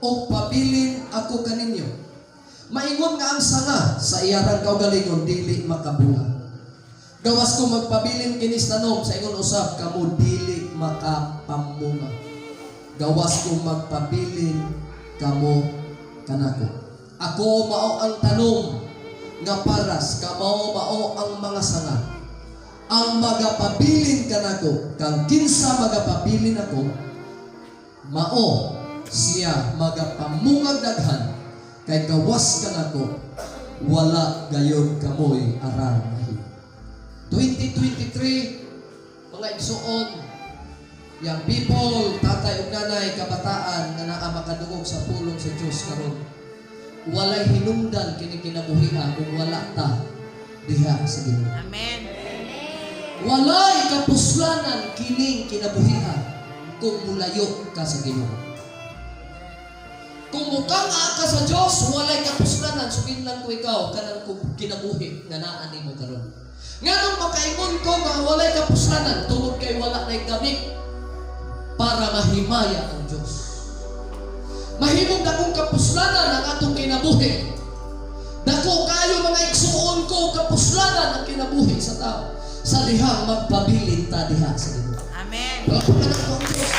Ug pabilin ako kaninyo. Maingon nga ang sanga sa iyarang kaugalingon dili makabunga. Gawas kung magpabilin kinis tanom, sa ingon usab kamo dili makapamunga. Gawas kung magpabilin kamo kanako. Ako mao ang tanom nga paras, kamo mao ang mga sanga. Ang magapabilin kanako, kang kinsa magapabilin ako, mao siya magapamungag daghan, kay gawas kanako wala gayod kamoy aral mahimo. 2023, mga igsuon, young people, tatay ug nanay, kabataan nga naa makadungog sa pulong sa Dios karon. Walay hinungdan kini kinabuhia kung wala ta diha sa Ginoo. Amen. Walay kapuslanan kining kinabuhia kung mulayo ka sa Ginoo. Kung mukang ka sa Dios, walay kapuslanan, sugin lang ko ikaw kanang kinabuhi nga naa nimo karon. Nganong makaingon ko nga walay kapuslanan? Tungod kay wala nay gamit para mahimaya ang Dios. Mahimong dakong kapuslanan ang atong kinabuhi. Dako kayo, mga igsuon ko, kapuslanan ang kinabuhi sa tao sa dihang magpabilin ta diha sa Ginoo. Amen. Palakpakan ang Diyos.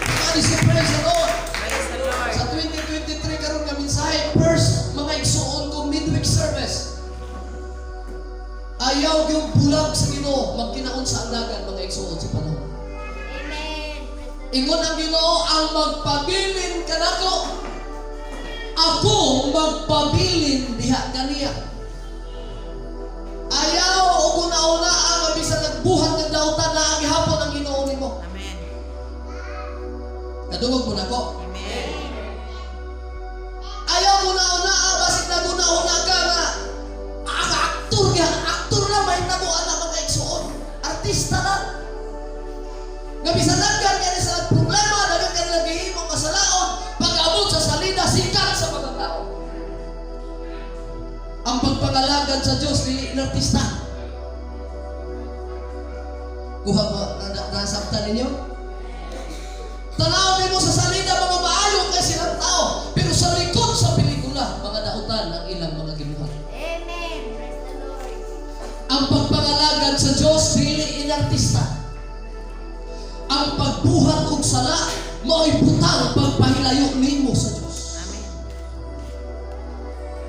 Somebody say, "Praise the Lord." Praise the Lord. Sa 2023 karon nga mensahe, first, mga igsuon ko, midweek service. Ayaw yung bulag sa Ginoo, magkinaon sa ang dagan, mga igsuon, sa panahon. Amen. Ingon ang Ginoo, "Ang magpabilin kanako, ako magpabilin diha kaniya." Ayaw og una-una ang bisan nagbuhat ng dautan na ang gihapon ang Ginoo nimo. Amen. Kadungog mo nako. Amen. Ayaw mo na una basig naguna-una ka nga ah, aktor nga, aktor na may namo ana, mga igsuon. Artista lang. Nga bisan daghan kani sa problema, daghan kani naghihimo nga salaon, pag-abot sa salida, sikat sa mga tao. Ang pagpangalagad sa Diyos dili artista. Kuha mo, nasabtan ninyo? Tanaw nimo sa salida, mga maayo kay silang tao. Pero sa likod sa pelikula, mga dautan ang ilang mga gibuhat. Amen. Praise the Lord. Ang pagpangalagad sa Diyos dili inartista. Ang pagbuhat og sala mao'y butang pagpahilayo nimo sa Diyos. Amen.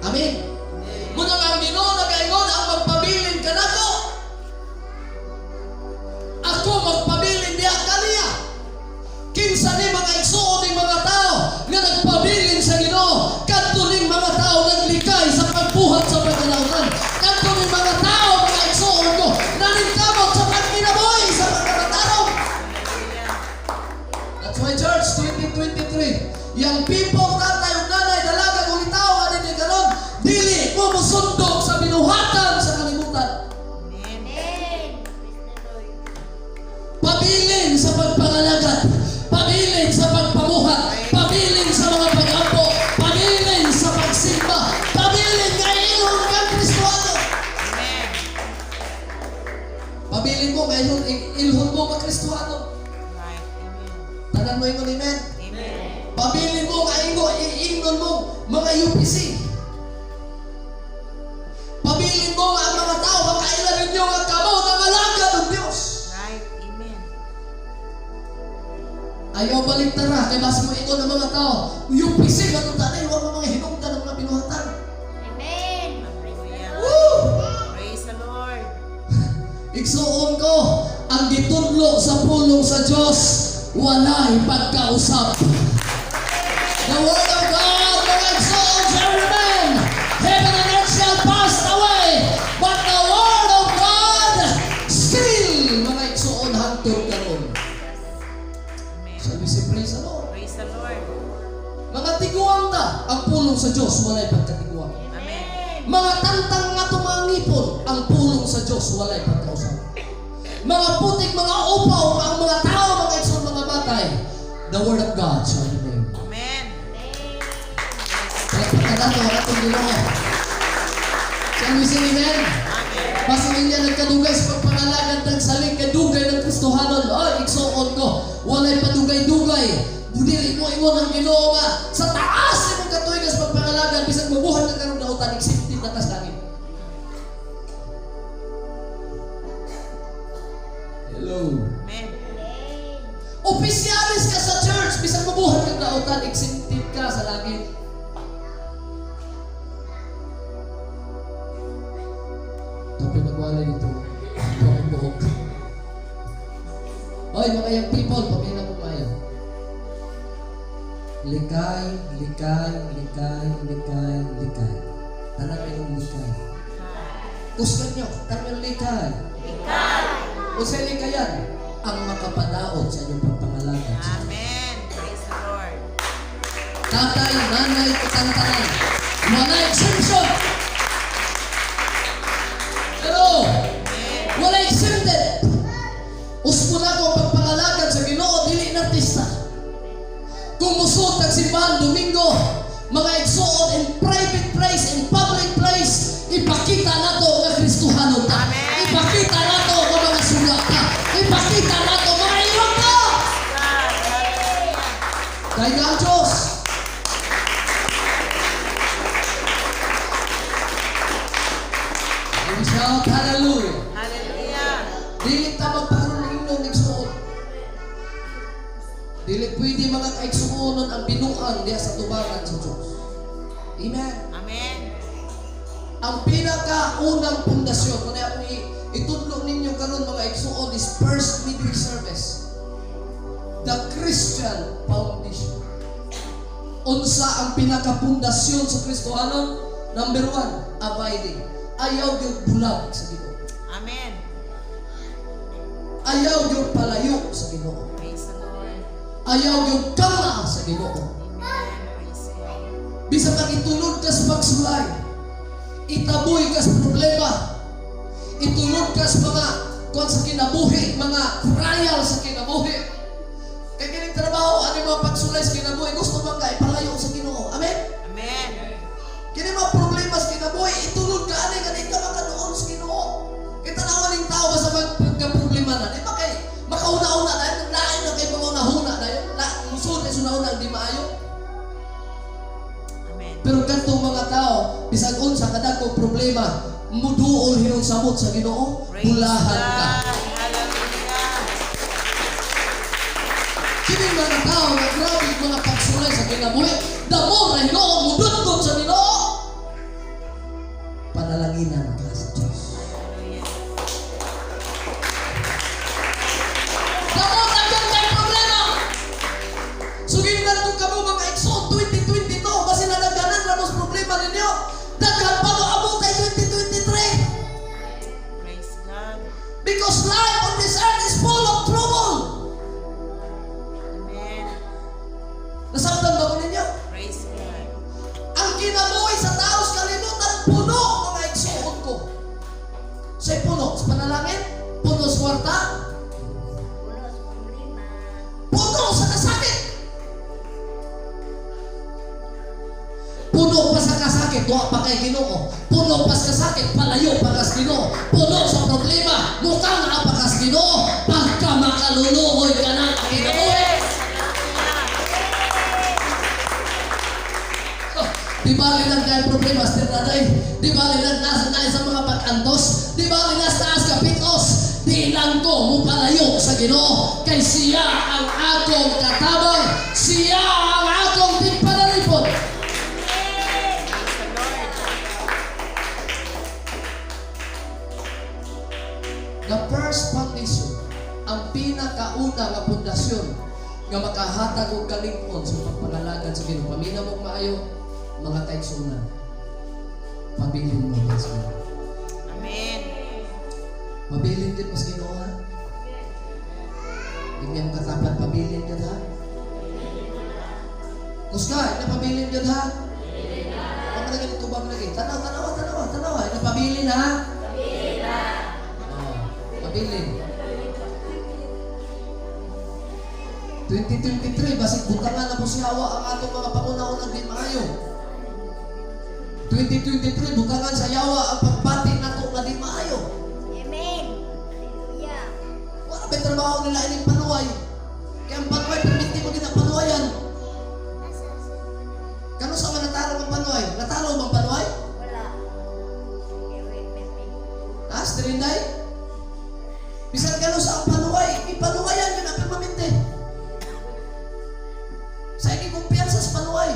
Amen. Muna nga ang Ginoo nagaingon, "Ang magpabilin kanako, ako magpabilin diha kaniya." Kinsa ni, mga igsuon, ning mga tao nga nagpabilin sa Ginoo? Kadto ning mga tao naglikay sa pagbuhat sa pagkalautan. Kadto ning mga tao, mga igsuon ko, naningkamot sa pagkinabuhi sa pagkamatarong. Hallelujah. That's why, church, 2023, young people, tatay ug nanay, dalaga ulitaw ani ni karon, dili mo musundog sa binuhatan sa kalibutan. Amen. Amen. Praise the Lord. Pabilin sa pagpangalagad, pabilin sa pagpamuhat, pabilin sa mga pag-ampo, pabilin sa pagsimba, pabilin nga ilhon kang Kristohano. Amen. Pabilin mo nga ilhon, ilhon mo nga Kristohano. Right. Amen. Tanan mo ingon, "Amen." Amen. Pabilin mo nga ingo, iingnon mo mga UPC. Pabilin mo nga ang mga tao makaila ninyo nga kamo nangalagad ng Diyos. Right. Amen. Ayaw baliktara kay basi mo ingon ang mga tao, UPC katong tanay wa mga hinungdan ng mga binuhatan. Amen. Praise the Hallelujah. Lord. Woo! Praise the Lord. Igsuon ko, ang gitudlo sa pulong sa Diyos, walay pagkausap. The word of God, mga igsuon, every man, heaven and earth shall pass away, but the word of God still, mga igsuon, hangtod karon. Amen. Shall we say, "Praise the Lord"? Praise the Lord. Mga tiguang ta, ang pulong sa Diyos, walay pagkatiguang. Amen. Mga tantang nga itong mga ngipon, ang pulong sa Diyos, walay pagkausap. Mga putik, mga upaw, ang mga tao, mga igsoon, mga matay, the word of God shall remain. Amen. Palakpakan nato ang atong Ginoo. Shall we say amen? Amen. Basin niya nagkadugay sa pagpangalagad ng saling kadugay ng Kristohanon. Ay, igsuon ko. Walay padugay-dugay. Dili mo ingon ang Ginoo nga sa taas imong katuig sa pagpangalagad bisan mubuhat ka karon dautan, exempted na tas langit. Hello. Amen. Amen. Opisyalis ka sa church bisan mubuhat kang dautan, exempted ka sa langit. Ito pinagwala nito. Ito ang buhok. Oy, mga young people, pamilya ko kayo. Likay, likay, likay, likay, likay. Tanang yung likay. Kusgan nyo, tanang yung likay. Likay. O sa likayan, ang makapadaot sa inyong pagpangalagad. Amen. Praise the Lord. Tatay, nanay, katantanan. Wala exemption. Pero, Amen. wala exempted. Uspo na ko ang pagpangalagad sa Ginoo, dili na artista. Kung musod ang simbahan Domingo, mga igsuon in private place, in public place, ipakita nato nga Kristohanon ta. Amen. Ipakita nato nga mga suga ta. Ipakita nato mga ilog ta. God. Hallelujah. Kaya nga ang Diyos. And we shout hallelujah. Hallelujah. Dili ta magpakarunong igsuon. Dili pwede mga kaigsuonon ang binuang diya sa tubangan sa Diyos. Amen. Amen. Ang pinakaunang pundasyon, kung akong itudlo ninyo karon mga igsuon, is first midweek service. The Christian Foundation. Unsa ang pinakapundasyon sa Kristohanon? Number one, abiding. Ayaw gyud bulag sa Ginoo. Amen. Ayaw gyud palayo sa Ginoo. Praise the Lord. Ayaw gyud kama sa Ginoo. Amen. Praise God. Bisan pag itulod ka sa pagsulay, itaboy ka sa problema, itulod ka sa mga kuan sa kinabuhi, mga trial sa kinabuhi. Kay kining trabaho, ano yung mga pagsulay sa kinabuhi, gusto man ka ipalayo sa Ginoo. Amen? Amen. Kini mga problema sa kinabuhi, itulod ka ani nga di ka makaduol sa Ginoo. Kay tanawa ning tao basta magka-problema na, di ba kay makauna-una na, lain na kay mga una-una na yun, la, musod na una di maayo. Amen. Pero kantong mga tao, bisag unsa kadako problema, muduol hinon samot sa Ginoo, Praise bulahan ka. God. Hallelujah. Kini mga tao nga grabe yung mga pagsulay sa kinabuhi, damo na Ginoo mudutdot sa Ginoo. Panalanginan ka sa Diyos. Hallelujah. Damo na gyud kay problema. Sugilnan ko kamo mga igsoon 2022 kasi nadaghanan ra mo sa problema ninyo. Daghan pa mo abot ay 2023. Praise God. Because life on this earth is full of trouble. Amen. Nasabtan ba ko ninyo? Praise God. Ang kinabuhi sa tao sa kalibutan, puno mga igsuon ko. Sa'y puno sa panalangin, puno sa kwarta, Puno sa problema. puno sa kasakit. Puno pa sa kasakit, wa pa kay Ginoo. Puno pa sa kasakit, palayo pa kas Ginoo. Puno sa problema, mukhang pa kas Ginoo. Pagka makaluluoy ka na ang kinabuhi. Yes. Hallelujah. Oh, di bali lang kay problema, Sir Naday. Di bali lang nasa tayo sa mga pag-antos. Di bali lang taas ka pitos. Di lang ko mupalayo sa Ginoo. Kay siya ang akong katabang. Siya ang akong tigpanalipod. Praise the Lord. The first foundation, ang pinakauna nga pundasyon nga makahatag og kalig-on sa pagpangalagad sa Ginoo. Paminaw mo maayo, mga kaigsuonan. Pabilin mo sa Ginoo. Amen. Pabilin din mas Ginoo ha. Ingnan mo katapat, pabilin ka ha. Kusga, ina pabilin ka ha. Ang mga ganito bang lagi? Tanaw, tanaw, tanaw, tanaw. Ina pabilin ha. Oh, pabilin. 2023, basig butangan na po si Hawa ang atong mga panguna-unang di maayo. 2023, butangan sa yawa ang pagbati nato nga nga di maayo. Amen. Hallelujah. Wala ba trabaho nila ining panuway? Kaya ang panuway, permiti mo gid ang panuwayan. Kano sa mga natarong ang panuway? Natarong bang panuway? Wala. Ewe, pepe. Ha? Strinday? Bisan kano sa ang panuway, ipanuwayan yun ang permanente. Sa ini kumpiyansa sa panuway.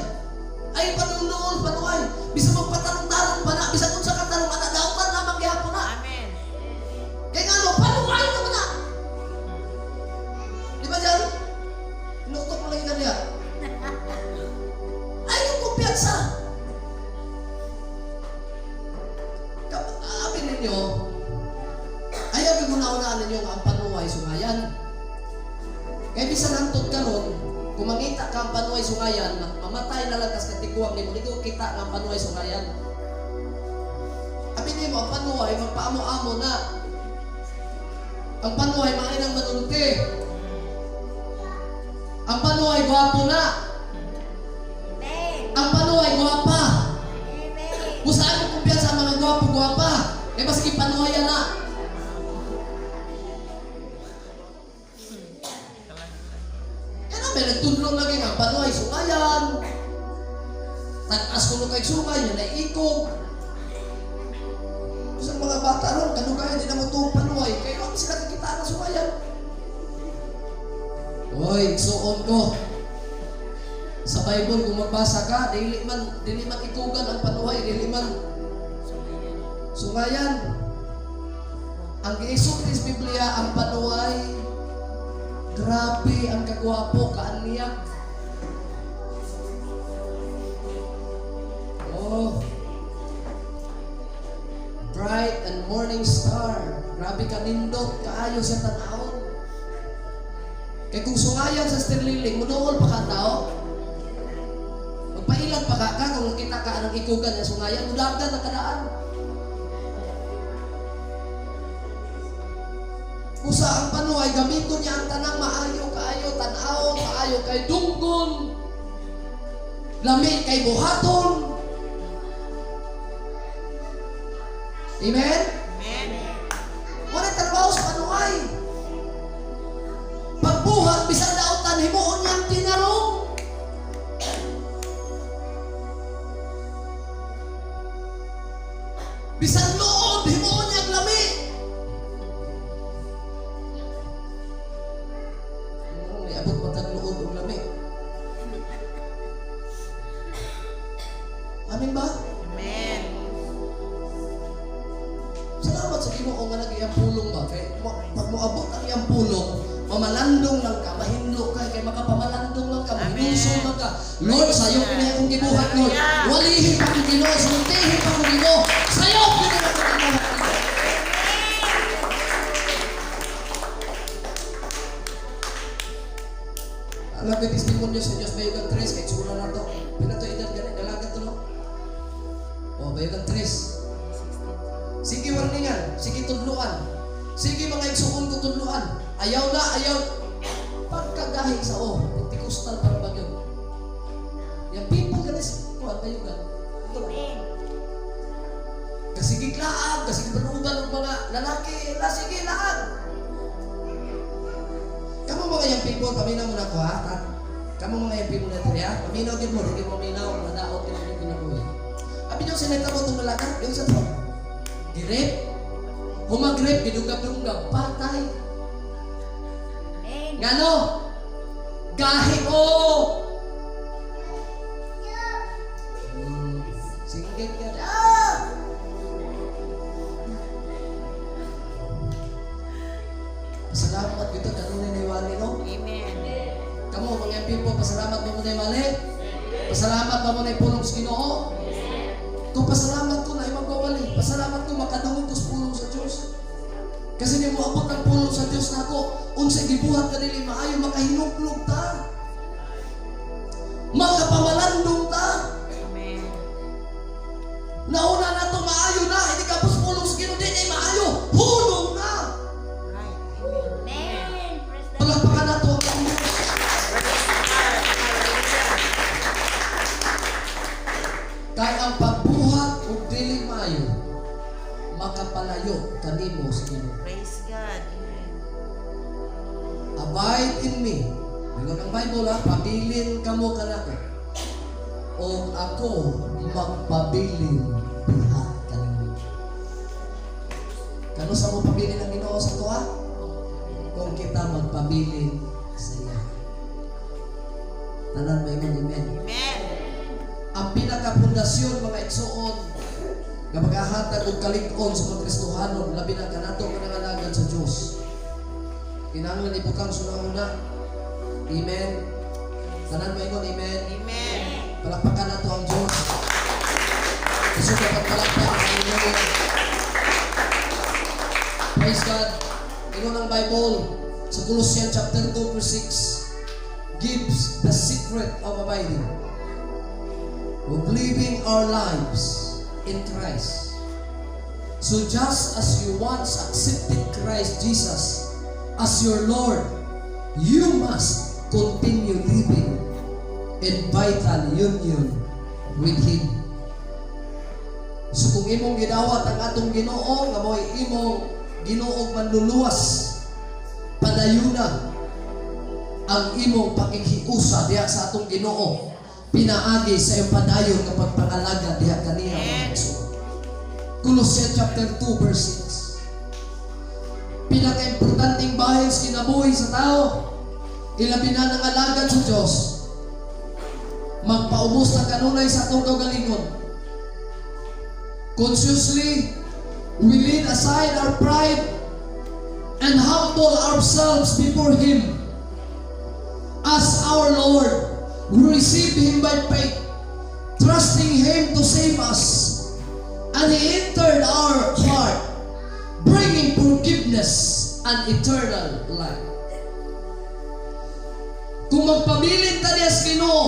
Ay panunool panuway. Bisan magpatarong-tarong pa na, bisan kung sa katarong ana dautan lamang gihapon na. Amen. Kaya nga ano, panuway naman na. Di ba dyan? Inuktok mo lagi kaniya. Ay, yung kumpiyansa. Amin ninyo, ayaw yung una-unaan ninyo nga ang panuway sungayan. Kaya bisan hantod karon, kung mangita ka ang panuway sungayan, mamatay na lang kas katiguang nimo, di ko kita nga ang panuway sungayan. Amin nimo, ang panuway, magpaamo-amo na. Ang panuway, maayo ng manulti. Ang panuway, gwapo na. Amen. Ang panuway, gwapa. Amen. Kung saan mo kumpiyansa ang mga gwapo-gwapa, eh maski panuwayan na. Kaya na, may nagtudlo lagi nga, panuway, sungayan. Tag-as ko nung kay sungay, yan ay ikog. Sa mga bata ron, kanugayan, di na mo tuong panuway. Kaya ako sila kakita na sungayan. Hoy, suon ko. Sa Bible, kung magbasa ka, dili man ikugan ang panuway, dili man sungayan. Ang giisulti sa Biblia, ang panuway, grabe ang kagwapo, kaaniyak. Oh. Bright and morning star. Grabe ka nindot, kaayo sa tanawon. Kay kung sungayan sa Sterliling, muduol pa ka ang tao. Magpailan pa ka ka kung nakita ka anong ikugan ng sungayan, mudagan na kadaan. Usa ang panuay, gamiton niya ang tanang maayo kaayo, tan-awon, maayo kay dunggon, lami kay buhaton. Amen? Amen. Wala trabaho sa panuay. Pagbuhat, bisan dautan, himuon niyang tinarong. Bisan loob, himuon niyang lami. Ano, may abot patag loob og lami. Amen ba? Amen. Salamat sa Ginoo nga nag-iyang pulong ba kay pag moabot ang iyang pulong, mamalandong lang ka, mahinlo ka kay makapamalandong lang ka, mahinusol lang ka. Lord, sayo kini akong gibuhat, Lord. Hallelujah. Walihin pa ko Ginoo, sultihin pa ko Ginoo. Sayo kini akong gibuhat. Ginoo. Alam ko testimonyo sa Diyos, bayugan tres, kahit sura na to. Pila to edad gani, dalaga to no? Oh, bayugan tres. Sige warningan, sige tudluan. Sige mga igsuon ko tudluan. Ayaw na, ayaw. Pagkagahi sa o, Pentecostal para ba yun? Yung people ganis, kuhan kayo gan. Amen. Kasige laag, kasige panuuban ng mga lalaki, la sige laag. Kamu mga yung people, paminaw mo na ako ha. Kamu mga yung people na ito ha. Paminaw din mo, hindi mo paminaw, madaot din ang kinabuhi. Abi niyo sinita mo itong lalaki, yung sa to. Girip, humagrip, gidunggab-dunggab, patay. Amen. Ngano? Gahi o! Singgit ka. Ah! Pasalamat kita kanunay na iwali, no? Amen. Kamu, mga people, pasalamat ba mo na iwali? Pasalamat ba mo na ipulong sa Ginoo? Kung pasalamat ko na imagwawali, pasalamat ko makadungog ko sa pulong sa Diyos. Kasi ni moabot ang pulong sa Diyos nako, unsa gibuhat kanila maayo makahinuglog ta. Makapamalandong ta. Amen. Nauna na to maayo na, hindi ka pos pulong sa Ginoo di ay maayo, hulong na. Right. Amen. Praise the Lord. Palakpakan nato ang Panginoon. Praise God. Hallelujah. Kay ang pagbuhat og dili maayo makapalayo magpalayo kanimo sa Ginoo. Praise God. Amen. Abide in me. Ingon ang Bible ha, pabilin kamo kanako. O ako magpabilin diha kaninyo. Kanus-a mo pabilin ang Ginoo sa atoa? Kung kita magpabilin sa iya. Tanan maingon amen. Amen. Ang pinakapundasyon, mga igsoon, nga magahatag og kalig-on sa mga Kristohanon, labi na kanato nga nangalagad sa Dios, kinahanglan ibutang sa una. Amen. Tanan maingon amen. Amen. Palakpakan nato ang Diyos. Gusto ka pagpalakpak. Hallelujah. Praise God. Ingon ang Bible sa Colossians chapter 2 verse 6 gives the secret of abiding, of living our lives in Christ. So just as you once accepted Christ Jesus as your Lord, you must continue living in vital union with Him. So kung imong gidawat ang atong Ginoo nga mo'y imong Ginoo manluluwas, padayuna ang imong pakighiusa diha sa atong Ginoo pinaagi sa iyong padayon nga pagpangalagad diha kaniya, mga igsoon. Colossians chapter 2 verse 6. Pinakaimportanteng bahin sa kinabuhi sa tao, ilabi na ng alagad sa Diyos, magpaubos na kanunay sa atong kaugalingon. Consciously, we lean aside our pride and humble ourselves before Him. As our Lord, we receive Him by faith, trusting Him to save us. And He entered our heart, bringing forgiveness and eternal life. Kung magpabilin ta niya sa Ginoo,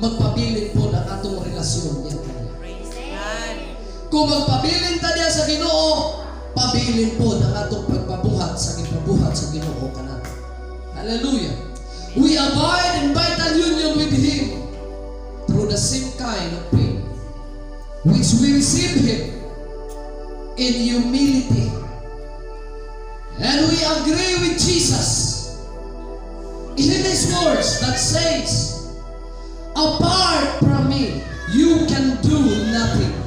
magpabilin pod ang atong relasyon niya kaniya. Praise God. Kung magpabilin ta niya sa Ginoo, pabilin pod ang atong pagpabuhat sa gipabuhat sa Ginoo kanato. Hallelujah. We abide in vital union with Him through the same kind of faith which we receive Him in humility. And we agree with Jesus in His words that says, "Apart from me, you can do nothing."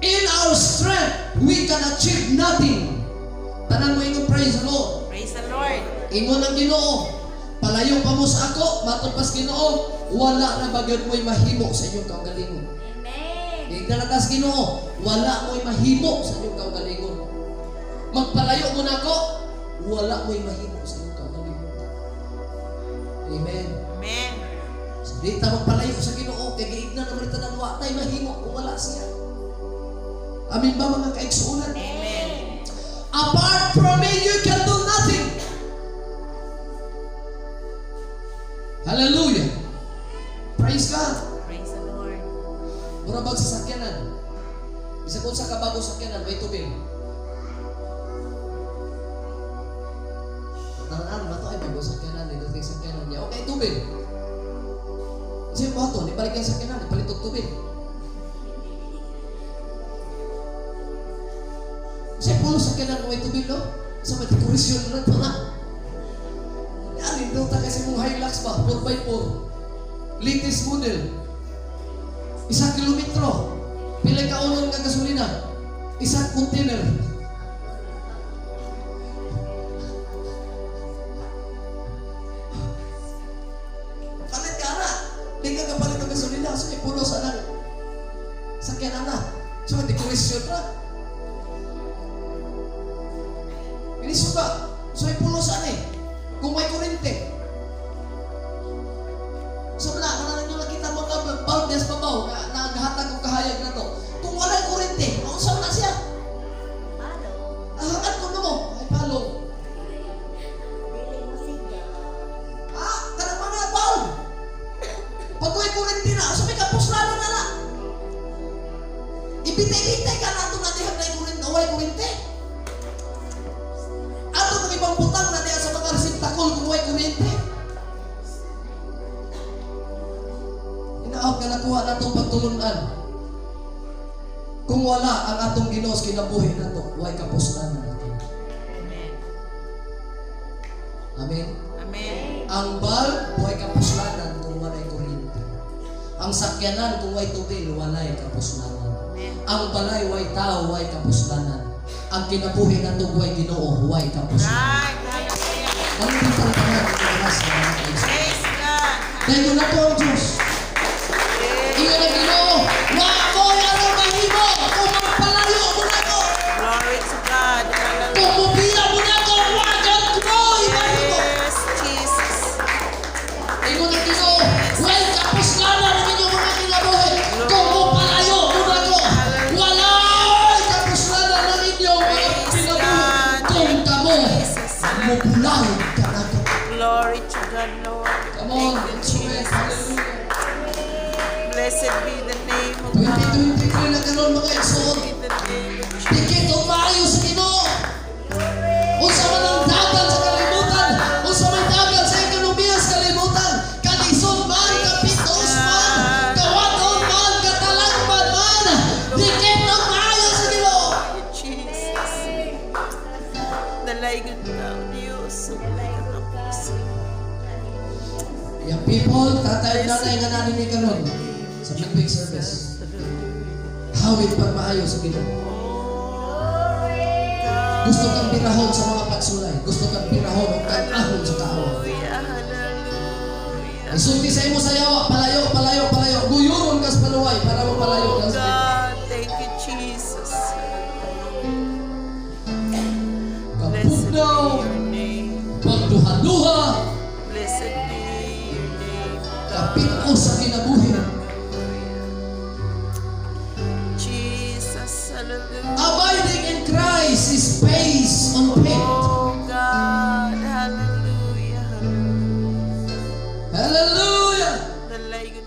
In our strength, we can achieve nothing. Tanan mo ingon, praise the Lord. Praise the Lord. Ingon ang Ginoo, "Palayo pa mo sa ako," matod pas Ginoo, wala na ba gyud mo'y mahimo sa inyong kaugalingon. Amen. Giingnan ta sa Ginoo, wala mo'y mahimo sa inyong kaugalingon. Magpalayo mo nako, wala mo'y mahimo sa inyong kaugalingon. Amen. Amen. So, di ta magpalayo sa Ginoo kay giignan naman ita nang wa tay mahimo kung wala siya. Amen ba, mga kaigsuonan? Amen. Apart from me, you can do nothing. Hallelujah. Praise God. Praise the Lord. Mura bag sa sakyanan. Bisag unsa ka bago sakyanan, may tubig. Tanan na to ay bago sakyanan, nindot kay sakyanan niya. Okay, tubig. Kasi mo ato, ibalik ang sakyanan, ipalit og tubig. Kasi pulo sakyanan mo may tubig, no? Sa may dekorasyon na ito na. Yan, nindot kasi mong Hilux ba, 4x4. Latest model. 1 kilometro. Pila ka ulon nga gasolina? Isang container. Palit ka na. Di ka kapalit ng gasolina. So, ipulo sa nang sakyanan na. So, dekorasyon na. Ini suka. So, ipulo sa eh. Kung may kurente. So, wala ka na ninyo nakita mga bulb sa babaw na naghatag og kahayag na to. Kung wala kurente, maunsa na siya? Palong. Ahangat ko mo. Ay, palong. Dili mo siga. Ah, kanang mga bulb. Pag may kurente na, so may kapuslano na na. Ibitay-bitay ka na ito na dihang na kurente, way kurente. Ato kung ibang butang na diha sa mga reseptakol kung way kuryente. Inaot nga nakuha na itong pagtulunan. Kung wala ang atong Ginoo sa kinabuhi nato, way kapuslanan nato. Amen. Amen. Amen. Ang bulb, way kapuslanan kung walay kuryente. Ang sakyanan kung way tubil, walay kapuslanan. Amen. Ang balay way tao, way kapuslanan. Ang kinabuhi nato way Ginoo, way kapuslanan. Right. Hallelujah. Ang tanan ang oras sa mga kaigsoon. Praise God. Dahil na po ang Diyos. Ingon ang Ginoo, wa ko'y anong mahimo kung magpalayo mo nako. Glory to God. Hallelujah. Kung mubiya mo nako, wa gyud ko'y mahimo. Yes, Jesus. Ingon ang Ginoo, way kapuslanan ang inyong mga kinabuhi. Kung mupalayo mo nako, walay kapuslanan ang inyong mga kinabuhi. Kung kamo, mubulaw kanako. Glory to God, Lord. Come on, Thank you, instrument, Jesus. Hallelujah. Blessed be the name of God. 2023 na karon, mga igsoon. Be the name of Jesus. Dikit og maayo sa Ginoo. Unsa man ang dagan sa kalibutan, unsa man dagan sa ekonomiya sa kalibutan, kalisod man, kapitos man, kawaton man, katalagman man, dikit og maayo sa Ginoo. Jesus. Dalaygon ka, O Diyos. Walay katapusan. Young people, tatay, nanay nga nani ni karon sa midweek service. Hawid pagmaayo sa Ginoo. Gusto kang birahon sa mga pagsulay. Gusto kang birahon o kan-ahon sa kaaway. Hallelujah, hallelujah. Isulti sa imo sa yawa, palayo, palayo, palayo. Guyuron kas paluway para mo palayo Oh lang sa Ginoo. God, thank you, Jesus. Blessed be Kapugnaw, your name. pagduha-duha, Blessed be your name, God. kapit-o sa kinabuhi. Jesus, hallelujah. Abiding in Christ is based on faith. Oh God, hallelujah. Hallelujah! Dalaygon